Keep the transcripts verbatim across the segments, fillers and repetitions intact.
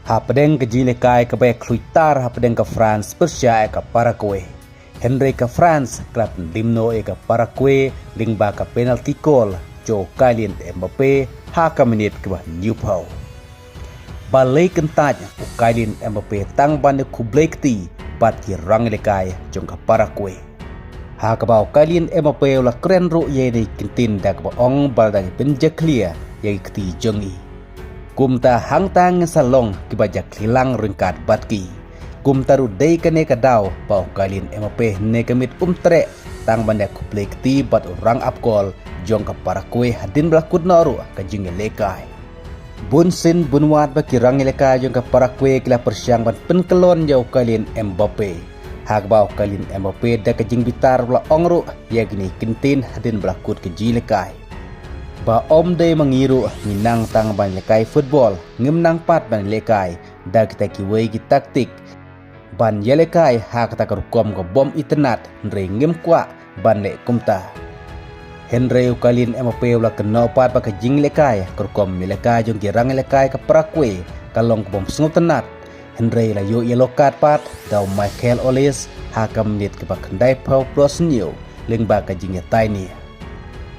Hapdeng ka jingïalehkai kaba ïakhlaiñ tar hapdeng ka France pyrshah ïa ka Paraguay, hynrei ka France ka la pynlip noh ïa ka Paraguay lyngba ka penalty goal jong u Kylian Mbappe ha ka minit kaba hynñiewphew. Balei kyntait u Kylian Mbappe tang ban ïakhublei kti bad ki rangïalehkai jong ka Paraguay? Ha kaba u Kylian Mbappe u la kren ruh ïa kine ki ktien da kaba ong ba lada ngi pynjakhlia ïa ki kti jong ngi, kumta hangta ngin sa long kiba jakhlia lang ryngkat bad ki. Kumta ruh dei kane ka daw ba u Kylian Mbappe hynne ka miet um treh tang ban ïakhublei kti bad u rangap goal jong ka Paraguay hadien ba la kut noh ruh ka jingïalehkai. Bun sien bun wat ba ki rangïalehkai jong ka Paraguay ki la pyrshang ban pynkyllon ïa u Kylian Mbappe. Ha kaba u Kylian Mbappe da ka jingbitar u la ong ruh ïa kine ki ktien hadien ba la kut ka jingïalehkai, ba ym dei ma ngi ruh ngi nang tang ban ïalehkai football, ngim nang pat ban ïalehkai da kita kiwei ki taktik ban ïalehkai ha kata ka rukom ka bym itynnad, hynrei ngim kwah ban leh kumta. Hynrei u Kylian Mbappe u la kynnoh pat ba ka jingïalehkai, ka rukom ïalehkai jong ki rangïalehkai ka Paraguay ka long ka bym sngewtynnad, hynrei la ïoh yellow card pat da u Michael Olise ha ka minit kaba khyndaiphew plus hynñiew lyngba ka jingïatai ne.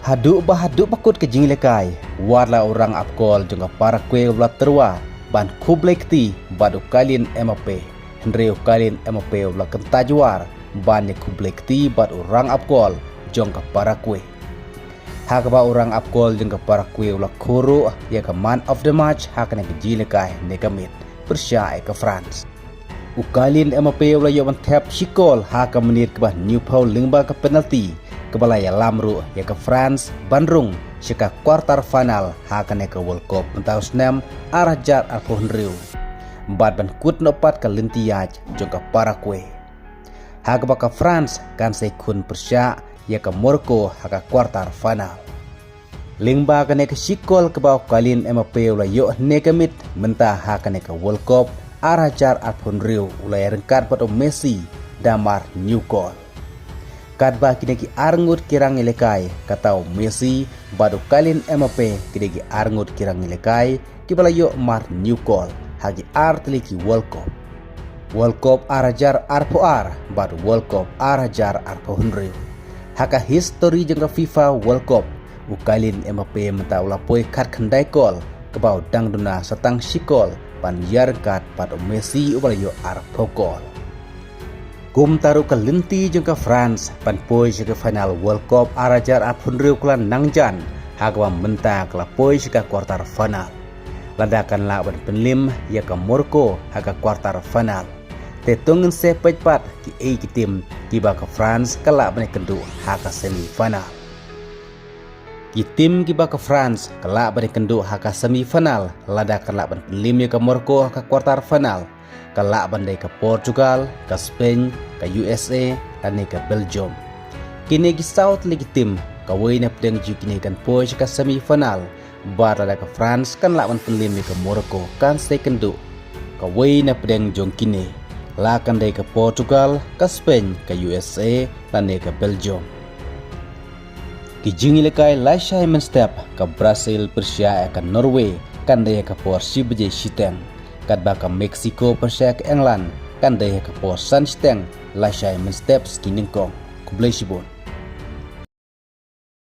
Haduh ba haduh ba kut ka jingïalehkai, wat la u rangap goal jong ka Paraguay u la tyrwa ban khublei kti bad u Kylian Mbappe, hynrei u Kylian Mbappe u la kyntait jwar ban ïakhublei kti bad u rangap goal jong ka Paraguay. Ha kaba u rangap goal jong ka Paraguay u la khur ruh ïa ka man of the match ha kane ka jingïalehkai ne ka miet pyrshah ïa ka France. U Kylian Mbappe u la ïoh ban thep shi goal ha ka minit kaba hynñiewphew lyngba ka penalty, kaba la ïalam ruh ïa ka France ban rung sha ka quarter final ha kane ka World Cup mynta u snem ar hajar arphew hynriew, bad ban kut noh pat ka lynti ïaid jong ka Paraguay. Ha kaba ka France kan sa ïakhun pyrshah ïa ka Morocco ha ka quarter final. Lyngba kane ka shi goal kaba u Kylian Mbappe u la ïoh hynne ka miet mynta ha kane ka World Cup ar hajar arphew hynriew, u la ïaryngkat bad u Messi da mar hynñiew goal. Katba kine ki arngut ki rangïalehkai, kata u Messi bad u Kylian Mbappe, kine ki arngut ki rangïalehkai kiba la ïoh mar hynñiew goal ha ki artylli ki World Cup, World Cup ar hajar arphew ar bad World Cup ar hajar arphew hynriew. Ha ka history jong ka FIFA World Cup, u Kylian Mbappe mynta u la poi khatkhyndai goal, kaba u dang duna sa tang shi goal ban ïaryngkat bad u Messi uba la ïoh arphew goal. Kumta ruh ka lynti jong ka France ban poi sha ka final World Cup ar hajar arphew hynriew ka la nang jan, ha kaba mynta ka la poi sha ka quarter final, lada kan lah ban pynlip ïa ka Morocco ha ka quarter final. Te to ngin sa peit pat kiei ki team kiba ka France ka lah ban ïakynduh ha ka semi final. Ki team kiba ka France ka lah ban ïakynduh ha ka semi final lada ka lah ban pynlip ïa ka Morocco ha ka quarter final, ka lah ban dei ka Portugal, ka Spain, ka U S A lane ka Belgium. Kine ki saw tylli ki team, kawei na pdeng jong kine kan poi sha ka semi final, bad lada ka France kan lah ban pynlip ïa ka Morocco, kan sa ïakynduh kawei na pdeng jong kine, la kan dei ka Portugal, ka Spain, ka U S A lane ka Belgium. Ki jingïalehkai lashai mynstep, ka Brazil pyrshah ïa ka Norway kan dei ha ka por shi baje shiteng, katba ka Mexico pyrshah ïa ka England kan dei ha ka por san shiteng lashai mynstep sngi nyngkong. Khublei shibun.